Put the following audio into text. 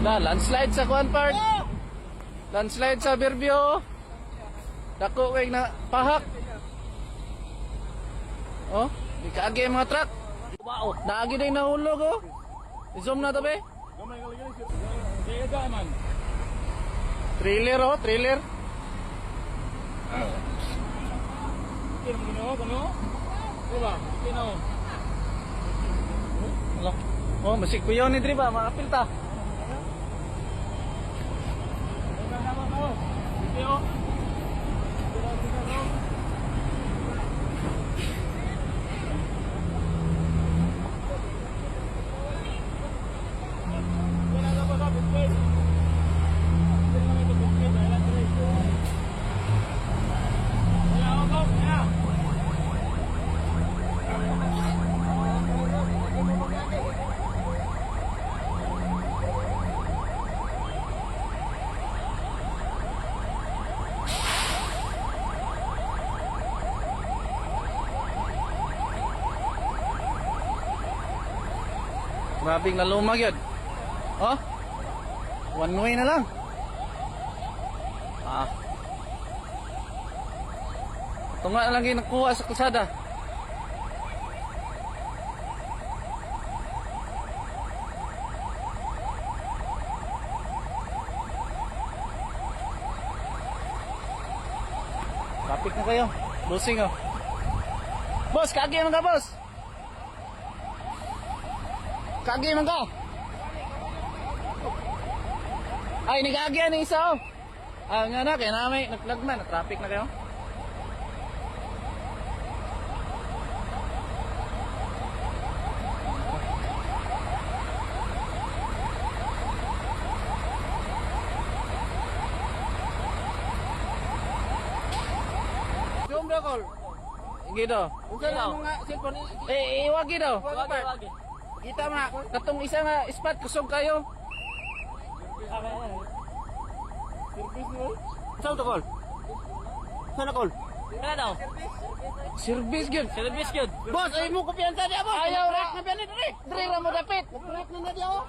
Na, landslide sa Kuan Park. Landslide sa Berbio. Dako kay na pahak. Oh, di kaagi ang mga truck. Bao. Naagi din nahulog oh. I-zoom na to be. Trailer oh, trailer. Ala. Oh, masik kuyaw ni diri ba, maapil ta. Grabing nalumag yun. Oh? One way na lang. Ah. Ito nga lang yung nakuha sa kalsada. Traffic na kayo. Busing oh. Boss, kaagi man ka, boss. Kaagi man ka. Ay, nag-aagi ang isa oh. Ah, nga na, kaya na may naglagman, na-traffic na kayo. Zoom daw kol. Sige daw. Unsa na mga cellphone? Eh, iwagi daw. Wagi, wagi. Kita ma. Katong isa nga spot kusog kayo. Saan to kol? Saan na kol? Wala daw. Service gyud. Service yun. Boss, ay mo kumpiyansa diya boss. Ayaw ra. Na biyan diri. Diri ra mo dapit. Nag-break na na diya oh.